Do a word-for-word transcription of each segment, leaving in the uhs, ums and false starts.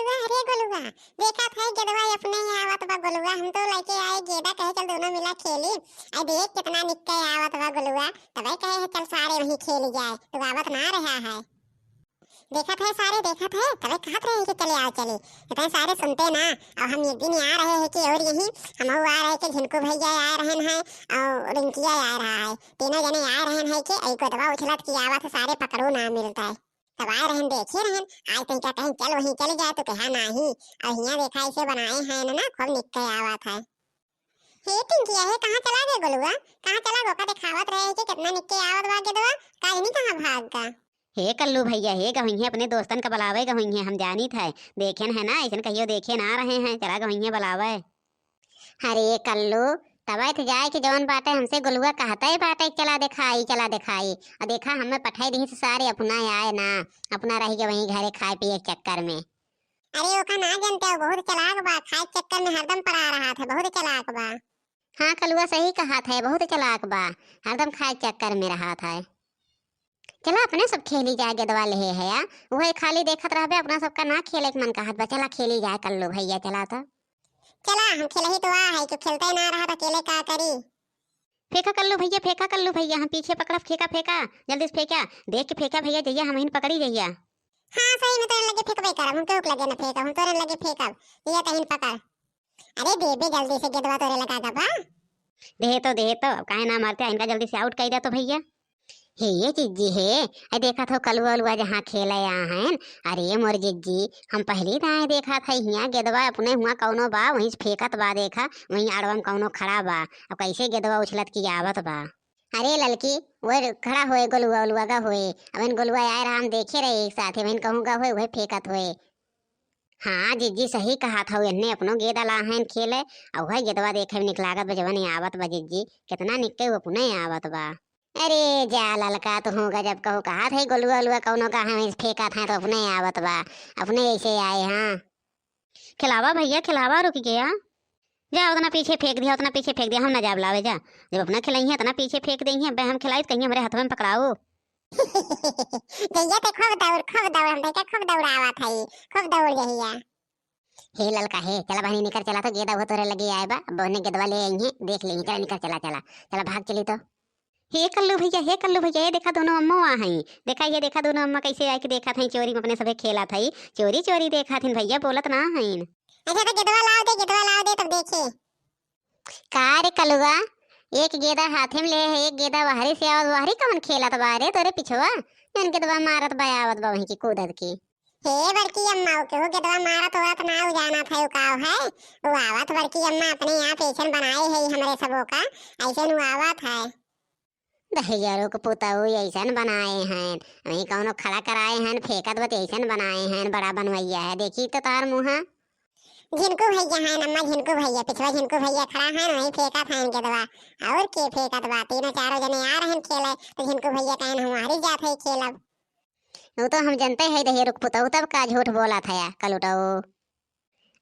अरे गोलुआ, देखत है गेदवा अपने ही आवत बा गोलुआ, हम तो लेके आए गेदा, कहे चल दोनों मिला खेली। आई देख कितना निक्के आवत बा गोलुआ, तबे कहे है चल सारे वहीं खेली जाए, तो आवत ना रहा है। देखत है सारे, देखत है, तबे कहत रहे कि चले आओ चली। इतने सारे सुनते ना, अब हम एक दिन आ रहे हैं कि और यहीं हम आ रहे कि झिनकू भैया आ रहे हैं और रिंकिया आ रहा है, तीनों जने आ रहे हैं कि एक गोदवा उछलत की आवत है, सारे पकड़ो ना मिलता है। तब आए रहन, देखे रहन, आज तनिका कहीं चल वहीं चले जाए तो कहा नाही। और हियाँ देखा ऐसे बनाए हैं ना, खूब निक्के आवत है। हे टिंकिया, हे कहाँ चला गए गोलुआ? कहाँ चला गो? का देखावत रहे कि कितना निक्के आवत बा गेदवा, का जनी कहाँ भाग गा? हे कल्लू भैया, हे गवइहें अपने दोस्तन का बुलावे गवइहें, हम जानित है, देखेन है ना, ऐसन कहियो देखे ना रहे हैं, चला गवइहें बुलावे। अरे कल्लू, तबे तो जाए के जवन बाटे हमसे गोलुआ कहते बाटे, "चला देखाई, चला देखाई।" और देखा हमें पठाई दिहिस सारे, अपना आए ना, अपना रह गए वहीं घरे खाए पिए के चक्कर में। अरे ओका ना जानते हो, बहुत चालाक बा, खाए के चक्कर में हरदम पड़ा रहा था, बहुत चालाक बा। हाँ कलुआ सही कहा था, बहुत चालाक बा, हरदम खाए के चक्कर में रहा था। चला अपने सब खेली जाए गेदवा लेहे है या, वही खाली देखत रहबे, अपना सबका ना खेले के मन कहत बा, चला खेली जाए कल्लू भैया, चला तो। चला, हम खेलही तो आ है, तू खेलते ना रहा तो अकेले का करी? फेंका कल्लू भैया, फेंका कल्लू भैया, हम पीछे पकड़ब, फेंका, फेंका, जल्दी से फेंका, देख के फेंका भैया, जइया हम हिन पकड़ी जइया। हाँ, सही में तोरे लगे फेंकबे करब, हम केहू के लगे न फेंकब, हम तोरे लगे फेंकब, जइया तहिन पकड़। अरे देबे जल्दी से गेदवा तोरे लगा दबा। दे तो, दे तो, अब काहे ना मारते, इनका जल्दी से आउट कर दे तो भैया। हे ये जिज्जी हे, ऐ देखत हो कलुआ उलुआ जहाँ खेले आ हैं। अरे मोर जिज्जी, हम पहली दाएँ देखत है हियाँ गेदवा अपने हुआँ कौनो बा, वहीं से फेंकत बा, देखा वहीं आड़वा में कौनो खड़ा बा। अब कैसे गेदवा उछलत की आवत बा। अरे ललकी, वो खड़ा होए गोलुआ उलुआ गा होए, अब इन गोलुआ आए रहा, हम देखे रहे एक साथ, वहीं कहूँ गा होए, वही फेंकत होए। हाँ जिज्जी सही कहा था, एन्ने अपनो गेदा लाहन खेले, अउ है गेदवा देखे में निक लागत बा, जवन आवत बा जिज्जी, कितना निक्के वो अपने आवत बा। अरे जा ललका, तू हूँ गजब कहू, कहा था गोलुआ उलुआ कौनो का हम फेंका था तो अपने आवत बा, अपने ऐसे आए। हाँ खिलावा भैया खिलावा, रुक गया। जा उतना पीछे फेंक दिया, उतना पीछे फेंक दिया, हम ना जाब लावे जा। जब अपना खिलाई है इतना पीछे फेंक दे हैं, बे हम खिलाई तो कहीं हमरे हाथ में पकड़ाओ। जइया ते खूब दौड़, खूब दौड़, हम देखे खूब दौड़ावत है, खूब दौड़ जहिया। हे ललका हे, चला बहनी निकर चला तो गेदा वो तोरे लगे आए बा, अब ओने गेदवा ले आई है, देख ले, चला निकर चला, चला, चला भाग चली तो। हे कल्लू भैया, हे कल्लू भैया, ये देखा दोनों अम्मो आ हैं। देखा ये देखा दोनों अम्मा कैसे आए के देखा था, चोरी में अपने सभे खेला था, चोरी चोरी देखा थिन भैया, बोलत ना हैं। अच्छा तो गेदवा लाओ दे, गेदवा लाओ दे तब देखे। का रे कलुआ, एक गेदा हाथे में ले है, एक गेदा वहरी से आवत, वहरी कवन खेलत बा रे तोरे पिछवा? जौन गेदवा मारत बा आवत बा वहीं की कूदत की। हे बड़की अम्मा, उ केहू गेदवा मारत वारत ना, उ जानत है उ का है। उ आवत बड़की अम्मा अपने आप ऐसन बनाए है हमरे सबो का, ऐसन उ आवत है। दहिजरू के पुतऊ ऐसन बनाए हैं, वहीं कौनो खड़ा कराए हैं, फेंकत बत ऐसन बनाए हैं, बड़ा बनवैया है, देखी तो तार मुँहा। झिनकू भैया हैं अम्मा, झिनकू भैया, पिछवा झिनकू भैया खड़ा हैं, वहीं फेंकत हैं गेदवा। और के फेंकत बा? तीनों चारों जने आ रहन खेले, तो झिनकू भैया कहन हम हमारी जात है खेलब। वो तो हम जनते है दहिजरू के पुतऊ, तब का झूठ बोला था या कलुटऊ।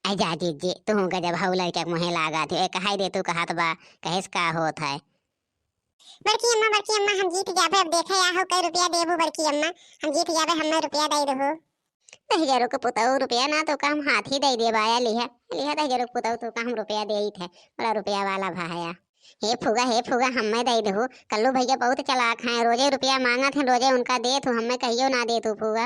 ऐ जा जिज्जी, तू गजब हऊ लड़का के मुँहे लागा थी, ए कहाई दे तू कहत बा, कहेस का होत है। बड़की अम्मा, बड़की अम्मा, हम जीत जाबे, अब देखे या हो कई रुपया देबू बड़की अम्मा, हम जीत जाबे, हमें रुपया दे दहो। दहिजरू के पुतऊ रुपया ना तो का हम हाथ ही दे देबा, या लिहा, लिहा दहिजरू के पुतऊ तो का हम रुपया देइत है, बड़ा रुपया वाला भाया। हे फुगा, हे फुगा, हमें दे दहो, कल्लू भैया बहुत चालाक हैं, रोजे रुपया मांगत हैं, रोजे उनका देत हूँ, हमें कहियो ना देत हूँ फुगा।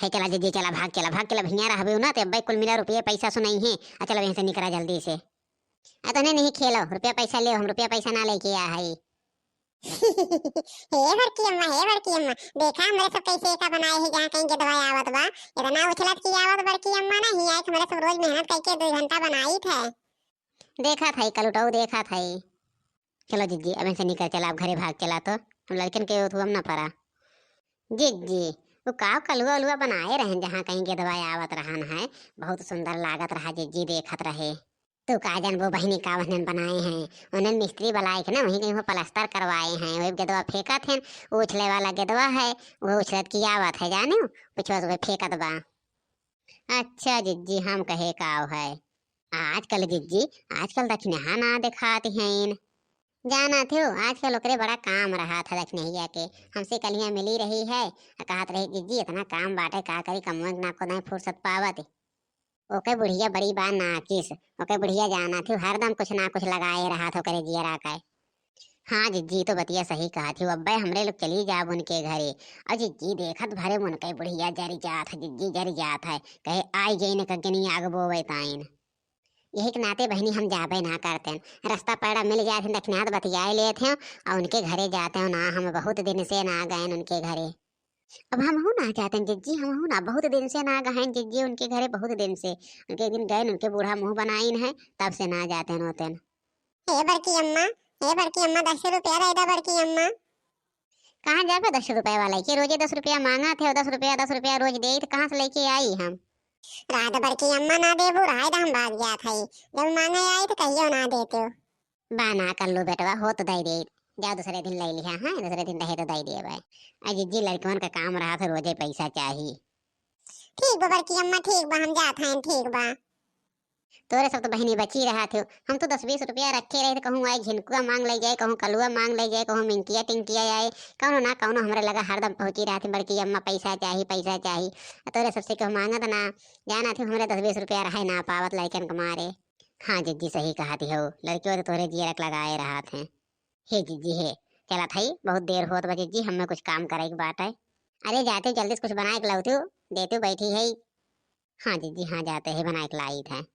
हे चला जिज्जी, चला भाग, चला भाग, चला भैया रहबे ना, ते अब्बे कुल मिला रुपये पैसा सुनाई है, आ चला वहीं से निकरा जल्दी से। आ तने नहीं खेलो, रुपया पैसा ले, हम रुपया पैसा ना लेके आ हई। हे बड़की अम्मा, हे बड़की अम्मा, देखा हमरे सब कैसे एका बनाए है, जहाँ कहीं गेदवा आवत बा, इतना उछलत की आवत बड़की अम्मा ना, ही आए हमरे सब रोज मेहनत करके दो घंटा बनाई थे। देखा था कलुटऊ, देखा था। चलो जिज्जी, अब इनसे निकल चला, अब घरे भाग चला तो, हम लड़कन के ओथुआ में ना पड़ा। जिज्जी, वो का कलुआ उलुआ बनाए रहन, जहाँ कहीं गेदवा आवत रहन है, बहुत सुंदर लागत रहा जिज्जी, देखत रहे। तू का जानबो बहिनी का उन्हन बनाए हैं, उन्हन मिस्त्री बुलाए के ना वहीं कहीं वो प्लास्टर करवाए हैं, वही गेदवा फेंकत हैं, उछले वाला गेदवा है, वो उछलत की आवत है, जाने पिछवा से फेंकत बा। अच्छा जिज्जी, हम कहे काव है। आजकल जिज्जी, आजकल दखिनहा ना देखात हैं। जाना थे, आजकल ओकरे बड़ा काम रहा था दक्षिणहिया के। हमसे कलिया मिली रही है, आ कहत रही, "जिज्जी, इतना काम बाटे, का करी, कमवे ना को नहीं फुर्सत पावत।" ओके बुढ़िया बड़ी बा नाकिस, ओके बुढ़िया जाना थे, हरदम कुछ ना कुछ लगाए रहा था ओकरे जियरा का। हाँ जिज्जी, तो बतिया सही कहा थी, अब्बे हमरे लोग चली जाब उनके घरे। और जिज्जी देखत भरे मन के बुढ़िया जरी जात है, जिज्जी जरी जात है, कहे, "आई गई न कगनी आग बोवे ताइन।" यही के नाते बहिनी हम जाबे ना करतेन। रास्ता पैड़ा मिल जात है, दक्षिणात बतियाए लेत हैं और उनके घरे जाते हैं ना, हम बहुत दिन से ना गए उनके घरे। अब हमहू ना जातेन जिज्जी, हमहू ना, बहुत दिन से ना गए जिज्जी उनके घरे, बहुत दिन से। उनके एक दिन गए, उनके बूढ़ा मुंह बनाइन है, तब से ना जातेन होतेन। हे बड़की अम्मा, हे बड़की अम्मा, दस रुपया दे दा बड़की अम्मा। कहाँ जाबे दस रुपया वाला के? रोजे दस रुपया मांगा थे, दस रुपया, दस रुपया रोज दे, तो कहाँ से लेके आई हम? रात बड़की अम्मा ना देबू, राय हम भाग जात हई। जब मांगे आई तो कहियो ना देते हो। बा ना कर लो बेटवा, हो तो दे दे। जा दूसरे दिन ले लिहा, हाँ, दूसरे दिन रहे तो दे दे भाई। आ जिज्जी लड़कवन का काम रहा था, रोजे पैसा चाही। ठीक बा बड़की अम्मा, ठीक बा, हम जात हैं, ठीक बा। तोरे सब तो बहिनी बची रहा थे, हम तो दस बीस रुपया रखे रहे थे, कहूँ आए झिनकुआ मांग ले जाए, कहूँ कलुआ मांग ले जाए, कहूँ मिंकिया टिंकिया आए, कौनो ना कौनो हमरे लगा हरदम पहुँची रहा थे, बड़की अम्मा पैसा चाही, पैसा चाही। आ तोरे सबसे कहूँ मांगत ना, जाना थे हमरे दस बीस रुपया रहे ना पावत लड़कन के मारे। हाँ जिज्जी सही कहा थी हो, लड़कियों तो तोरे जियरक लगाए रहा थे। हे जिज्जी हे, चला थई, बहुत देर होत बा जिज्जी, हमें कुछ काम करे के बाटे। अरे जाते जल्दी से कुछ बनाए के लाउते हो, देते बैठी है। हाँ जिज्जी, हाँ जाते हैं, बनाए के लाई थे।